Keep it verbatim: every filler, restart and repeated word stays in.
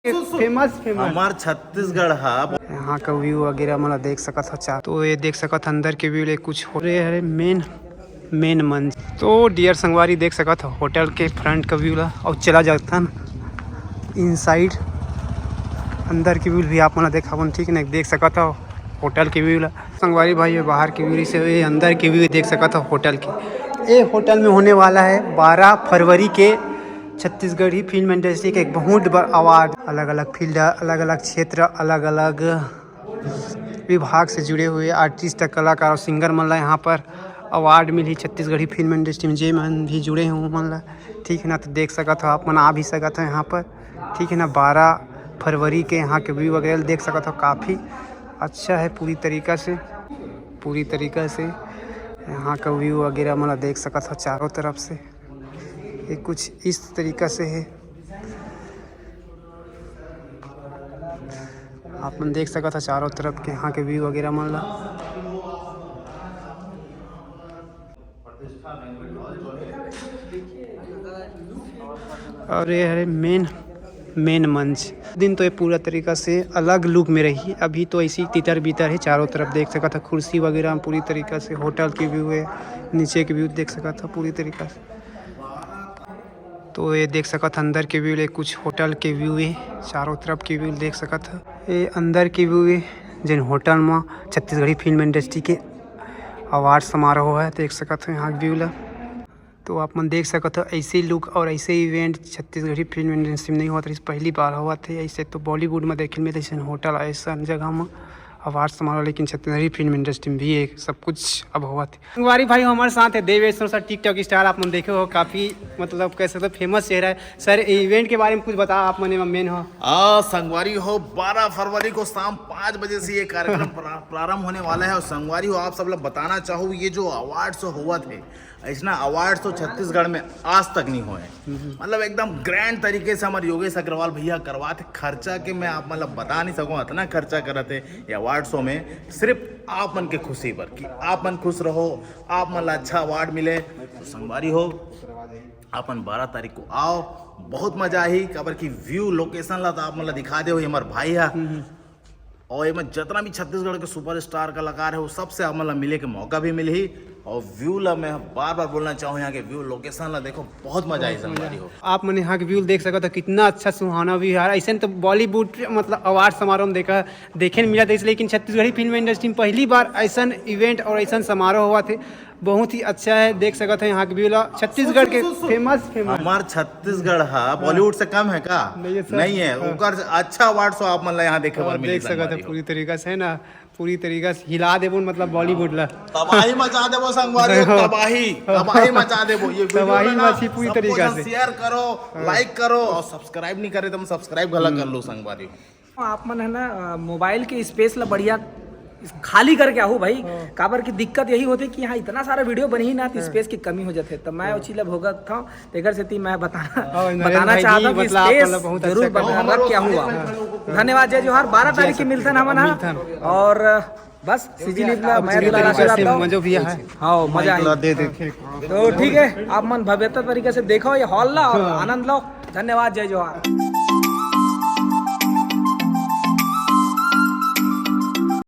Famous famous. हमार छत्तीसगढ़ हा। यहाँ का व्यू वगैरह मतलब देख सकत हो चार, तो ये देख सकत हो अंदर के व्यू ले कुछ हो रहे हरे मेन मेन मंच। तो डियर संगवारी, देख सकत हो होटल के फ्रंट का व्यू ला, और चला जाता ना इनसाइड, अंदर के व्यू भी आप मन ला देखावन, ठीक है ना? देख सकत हो होटल के व्यू ला संगवारी भाई, ये बाहर के व्यू से ये अंदर के व्यू देख सकत हो होटल के। ये होटल में होने वाला है बारह फरवरी के छत्तीसगढ़ी फिल्म इंडस्ट्री के एक बहुत बड़ा अवार्ड, अलग अलग फील्ड, अलग अलग क्षेत्र, अलग अलग विभाग से जुड़े हुए आर्टिस्ट, कलाकार और सिंगर मन ला यहाँ पर अवार्ड मिली छत्तीसगढ़ी फिल्म इंडस्ट्री में, जे मन भी जुड़े हैं वो मन ला, ठीक है ना? तो देख सकत हो आप मन, आ भी सकत हो यहाँ पर, ठीक है ना? बारह फरवरी के यहाँ के व्यू वगैरह देख सकत हो, काफ़ी अच्छा है पूरी तरीका से, पूरी तरीका से यहाँ का व्यू वगैरह मतलब देख सकत हो चारों तरफ से। ये कुछ इस तरीका से है, आप मन देख सकत हो चारों तरफ के यहाँ के व्यू वगैरह मन ला। और ये हरे मेन मेन मंच। दिन तो ये पूरा तरीका से अलग लुक में रही, अभी तो ऐसी तितर बितर है चारों तरफ, देख सकत हो कुर्सी वगैरह पूरी तरीका से, होटल के व्यू है, नीचे के व्यू देख सकत हो पूरी तरीका से। तो ये देख सकत हो अंदर के व्यू ले कुछ होटल के व्यू है, चारों तरफ के व्यू देख सकत हो। ये अंदर के व्यू है, जिन होटल में छत्तीसगढ़ी फिल्म इंडस्ट्री के अवार्ड समारोह है, देख सकत हो यहाँ के व्यू ला। तो आप मन देख सकत हो ऐसे लुक और ऐसे इवेंट छत्तीसगढ़ी फिल्म इंडस्ट्री में नहीं होत रहिस, पहली बार होवत है। ऐसे तो बॉलीवुड में देखे मिलते ऐसे होटल, ऐसा जगह में अवार्ड समारोह, लेकिन छत्तीसगढ़ी फिल्म इंडस्ट्री में भी ये सब कुछ अब होवत है। संगवारी भाई हमारे साथ है देवेश सर, टिकटॉक स्टार, आप मन देखे हो, काफ़ी मतलब कैसे तो फेमस चेहरा है। सर, इवेंट के बारे में कुछ बता, आप मन एमा मेन हो। आ संगवारी हो, बारह फरवरी को शाम पाँच बजे से ये कार्यक्रम प्रा- प्रारंभ होने वाला है। और संगवारी हो, आप सब लोग बताना चाहूँ, ये जो अवार्ड शो होवत है, ऐसना अवार्ड शो छत्तीसगढ़ में आज तक नहीं होए। मतलब एकदम ग्रैंड तरीके से हमारे योगेश अग्रवाल भैया करवाते, खर्चा के मैं आप मतलब बता नहीं सकूँ, इतना खर्चा करत है ये अवार्ड शो में, सिर्फ आप मन के खुशी पर, कि आप मन खुश रहो, आप मन ला अच्छा अवार्ड मिले। तो संगवारी हो, अपन बारह तारीख को आओ, बहुत मजा आही। काबर कि व्यू लोकेशन ला तो आप मन ला दिखा दे हो, ये हमार भाई है। और एमा जितना भी छत्तीसगढ़ के सुपरस्टार कलाकार है, वो सबसे आप मन ला मिले के मौका भी मिलही। और व्यू ला मैं बार बार बोलना चाहूँ, यहाँ के व्यू लोकेशन ला देखो, बहुत मजा आई संगवारी हो। आप मन यहाँ के व्यू देख सकत हो, कितना अच्छा सुहाना व्यू है। ऐसे तो बॉलीवुड मतलब अवार्ड समारोह में देखा देखे मिला था, इसलिए लेकिन छत्तीसगढ़ी फिल्म इंडस्ट्री में पहली बार ऐसा इवेंट और ऐसा समारोह होवत है। बहुत ही अच्छा है, देख सकत हो यहाँ के व्यू ला, छत्तीसगढ़ के फेमस फेमस। हमार छत्तीसगढ़ है, बॉलीवुड से कम है का? नहीं है सर। नहीं है। हाँ। ओकर अच्छा अवार्ड शो आप मन ला यहाँ देखे बर और मिली देख सकत है संगवारी हो। पूरी तरीका से है ना, पूरी तरीका से हिला देबो मतलब बॉलीवुड ला। तबाही मचा देबो संगवारी हो, तबाही, तबाही मचा देबो। ये वीडियो तबाही ला ना मची पूरी सबको तरीका ना से। शेयर करो, लाइक करो और सब्सक्राइब नहीं करे तो हम सब्सक्राइब घला कर लो संगवारी हो। आप मन है ना, मोबाइल के स्पेस ला बढ़िया खाली करके आहू भाई। काबर की दिक्कत यही होथे कि यहाँ इतना सारा वीडियो बनही ना, तो स्पेस की कमी हो जाथे। तो मैं उची ला भोगत था, तेकर सेती मैं बताना हाँ, नरेंद्र बताना भाई चाहता जी, हूँ कि मतलब, आप स्पेस मतलब, बहुत जरूर अच्छा बना काम रख के आहू आप। धन्यवाद, जय जोहार। बारह तारीख की मिलथन हमन हा। मिलथन। और बस सीजी लिप ला मैं पूरी दुलारा तरीका से आशीर्वाद दो। मजो भी है। हाँ, मजा आई। दे दे। तो ठीक है, आप मन भव्यता तरीके से देखो ये हॉल ला और आनंद लो। धन्यवाद, जय जोहार।